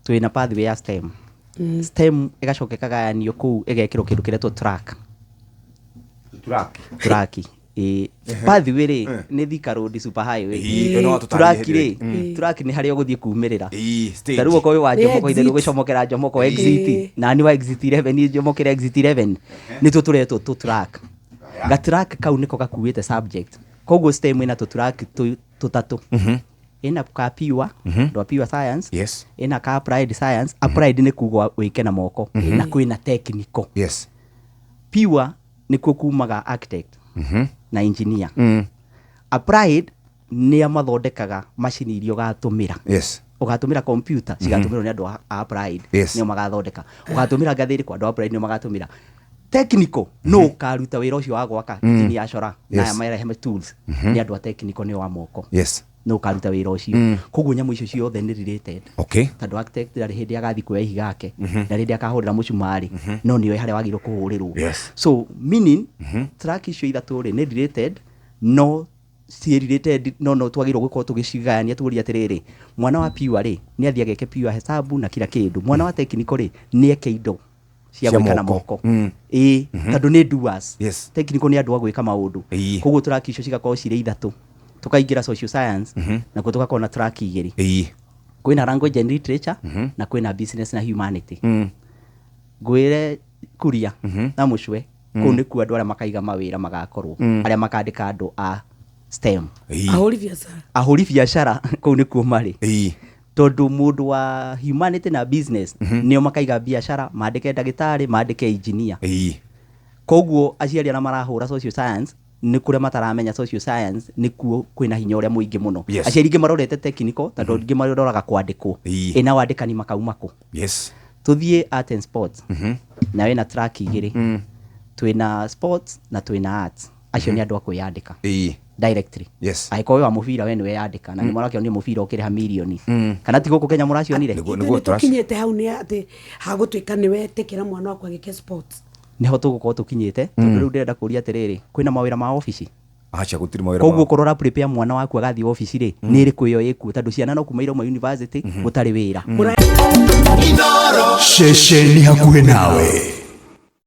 Twĩna pathway ya STEM. STEM ĩgacoka ĩkagayanio kũu, ĩgekĩrwo kĩndũ kĩretwo track. Track. Track, ĩĩ. Pathway rĩ, nĩ Thika Road super highway. Ĩĩ, ĩyo no tũtarĩrie Track hĩndĩ rĩ, ĩyo. Track nĩ harĩa ũgũthiĩ kumĩrĩra. Ĩĩ, stage. Ta rĩu okorwo wĩ wa Nĩ Njomoko, ithe exit. ũgĩcomokera Njomoko Ĩĩ. exit, na nĩ wa exit 11, njomokera exit 11, nĩtuo tũretwo tũ track. Ga track kau nĩko gakuĩte subject. Koguo STEM ĩna tũ track tũtatũ. Ĩna ka pure, ndwa pure science. Ĩna ka applied science. Applied nĩ kuga wĩke na moko. Na kwĩna technical. Pure nĩkuo kumaga architect na engineer. Applied nĩa mathondekaga macini iria ũgatũmĩra. Ũgatũmĩra computer, cigatũmĩrwo nĩ andũ a applied. Nĩo magathondeka. Ũgatũmĩra ngathĩ ĩrĩkũ, andũ a applied nĩo magatũmĩra. Technical, no ũkaruta wĩra ũcio wa gwaka, engineer acora, na aya marehe tools, nĩ andũ a technical, nĩo a moko. No ũkaruta wĩra ũcio. Koguo nyamũ icio ciothe nĩ related. Tondũ architect ndarĩ hĩndĩ agathiĩ kuoya ihiga ake, ndarĩ hĩndĩ akahũrĩra mũcumarĩ, no nĩoĩ harĩa wagĩrĩirwo kũhũrĩrwo. So meaning track icio ithatũ rĩ, nĩ related, no ciĩ related, no twagĩrĩirwo gũkorwo tũgĩcigayania, tũrie atĩrĩrĩ, mwana wa pure rĩ, nĩ athiĩ ageke pure hesabu na kila kĩndũ. Mwana wa technical rĩ, nĩ eke indo cia Cia gwĩka na moko. moko. Ĩĩ, tondũ nĩ doers. Technical nĩ andũ a gwĩka maũndũ. Koguo track icio cigakorwo cirĩ ithatũ. Tukaingĩra social science, nakuo tũgakorwo na track igĩrĩ. Kwĩna language and literature, na kwĩna business na humanity. Ngwĩre Kuria na Mũcwe, kũu nĩkuo andũ arĩa makaiga mawĩra magakorwo, arĩa makandĩka andũ a STEM. Ahũri biacara. Ahũri biacara kũu nĩkuo marĩ. Tondũ mũndũ wa humanity na business nĩo makaiga biacara, mandĩke ndagĩtarĩ, mandĩke engineer. Koguo aciari arĩa marahũra social science, nĩ kũrĩa mataramenya social science nĩkuo kwĩna hinya ũrĩa mũingĩ mũno. Aciari aingĩ marorete technical, tondũ aingĩ maroraga kwandĩkwo. Ĩ na wandĩkani makauma kũ? Tũthiĩ art and sports. Na wĩna track igĩrĩ. Twĩna sports na twĩna arts. Acio nĩ andũ a kwĩyandĩka. Directly. Angĩkorwo wĩ wa mũbira, we nĩwe yandĩka, na nĩ mũrakĩonire mũbira ũkĩrĩha mirioni. Kana ti gũkũ Kenya mũracionire? Nĩguo Ithuĩ nĩtũkinyĩte hau nĩ atĩ hagũtuĩka nĩwe tĩkĩra mwana waku agĩke sports. Nĩho tũgũkorwo tũkinyĩte, tondũ rĩu ndĩrenda kũria atĩrĩrĩ, kwĩna mawĩra ma obici? Acha, gũtirĩ mawĩra. Koguo korwo ũra prepare mwana waku agathiĩ obici rĩ, nĩ ĩrĩkũ ĩyo ĩkuo? Tondũ ciana no kuma irauma university gũtarĩ wĩra. Ceceni hakuhĩ nawe.